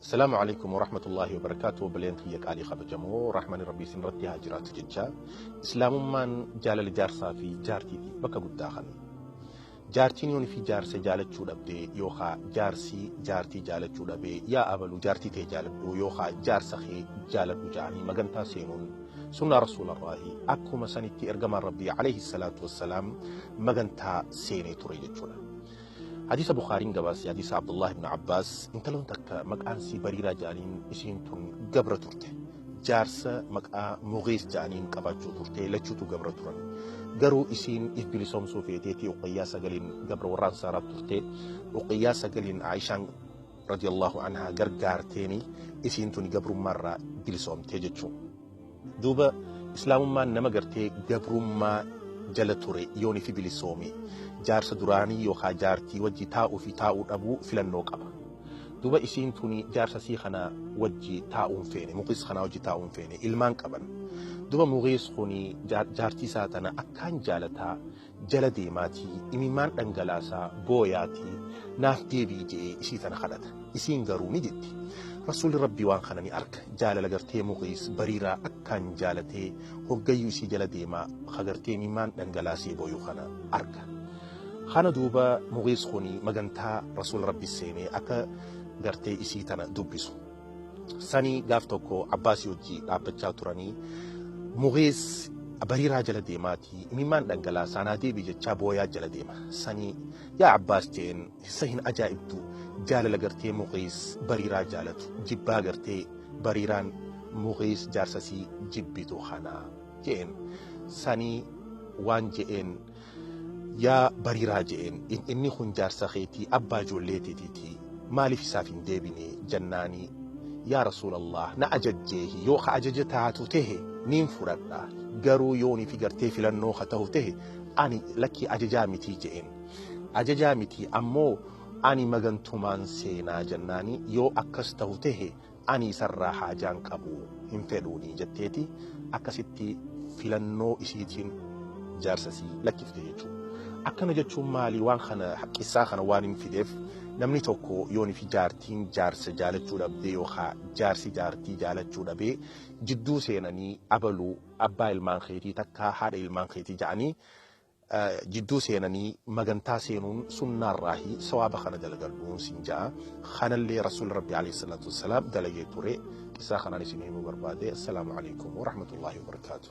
Asalaamu alaikum warahmatullaahi wabarakaatu. Obboleen kiyya qaalii kabajamoo, rahmani rabbii isin irratti haa jiraatu jecha, islaamummaan jaalala jaarsaa fi jaartiitiif bakka guddaa kenna. Jaartiin yoon fi jaarsa jaalachuu dhabdee yookaan jaarsi jaartii jaalachuu dhabee, yaa abaluu jaartii ta'e jaaladhu yookaan jaarsa kee jaaladhu jedhanii magantaa seenuun sunnaa rasuulallaahi. Akkuma sanitti ergamaan rabbii alayhi salaatu wassalaam magantaa seenee ture jechuudha. Hadiisa Bukaariin gabaase, hadiisa Abdullah ibn Abbaas, intaloon takka maqaan sii Bariiraa jedhaniin, isiin tun gabra turte. Jaarsa maqaa Mugiis jedhaniin qabaachuu turte, lachuutu gabra turan. Garuu isiin if bilisoomsuu feeteetii uqayyaa 9n gabra warra Ansaaraa turte. Uqayyaa 9n Aishaan radiyallahu anhaa gargaarteeni isiin tun gabrummaarraa bilisoomte jechuudha. Duuba islaamummaan nama gartee gabrummaa jala ture yoon fi bilisoome jaarsa duraanii yookaan jaartii wajji taa'uu fi taa'uu dhabuu filannoo qaba. Duuba isiin tuni jaarsa sii kana wajji taa'uun feene, Muqiis kana wajji taa'uun feene, ilmaan qaban. Duuba Muqiis kuni jaartii isaa tana akkaan jaalataa jala deemaatii imimmaan dhangalaasaa booyaatii naaf deebi'i jedhee isii tana kadhata. Isiin garuu ni jetti. Rasuulli Rabbii waan kana ni arga. Jaalala gartee Muqiis Bariiraa akkaan jaalatee hoggayyuu isii jala deemaa gartee imimmaan dhangalaasee booyuu kana arga. Kana duuba Muqiis kuni magantaa Rasuula Rabbi seenee akka gartee isii tana dubbisu. Sanii gaaf tokko Abbaasii wajji dhaabbachaa turanii Muqiis Bariiraa jala deemaatii imimmaan dhangalaasaa naa deebii jechaa booyaa jala deema. Sanii yaa Abbaas jeen, isa hin ajaa'ibdu jaalala gartee Muqiis Bariiraa jaalatu, jibbaa gartee Bariiraan Muqiis jaarsasii jibbitu kana jeen. Sanii waan je'een, yaa Bariiraa je'een, inni kun jaarsa keetii, abbaa ijoollee teetiitii, maaliif isaaf hin deebine jennaanii, yaa Rasuulallah, na ajajjeehi, yoo ka ajaja taatu tehe niin fudhadha, garuu yoonii fi gartee filannoo ka ta'u tehe ani lakkii ajajaa mitii je'een, ajajaa mitii, ammoo ani magantumaan seenaa jennaanii, yoo akkas ta'u tehe ani isarraa haajaan qabu, hin fedhuuni jetteeti akkasitti filannoo isiitiin jaarsasii lakkifte jechuudha. Akkana jechuun maali? Waan kana qissaa kana waan hin fideef, namni tokko yoon fi jaartiin jaarsa jaalachuu dhabdee yookaan jaarsi jaartii jaalachuu dhabee jidduu seenanii abaluu abbaa ilmaan keetii takka haadha ilmaan keetii jedhanii jidduu seenanii magantaa seenuun sunnaarraahi, sawaaba kana dalagadhuun sin ja'a. Kanallee rasuulli rabbi alayhi salaatu wassalaam dalagee ture. Qissaa kanaan isin himuu barbaade. Assalaamu alaikum warahmatullaahi wabarakaatu.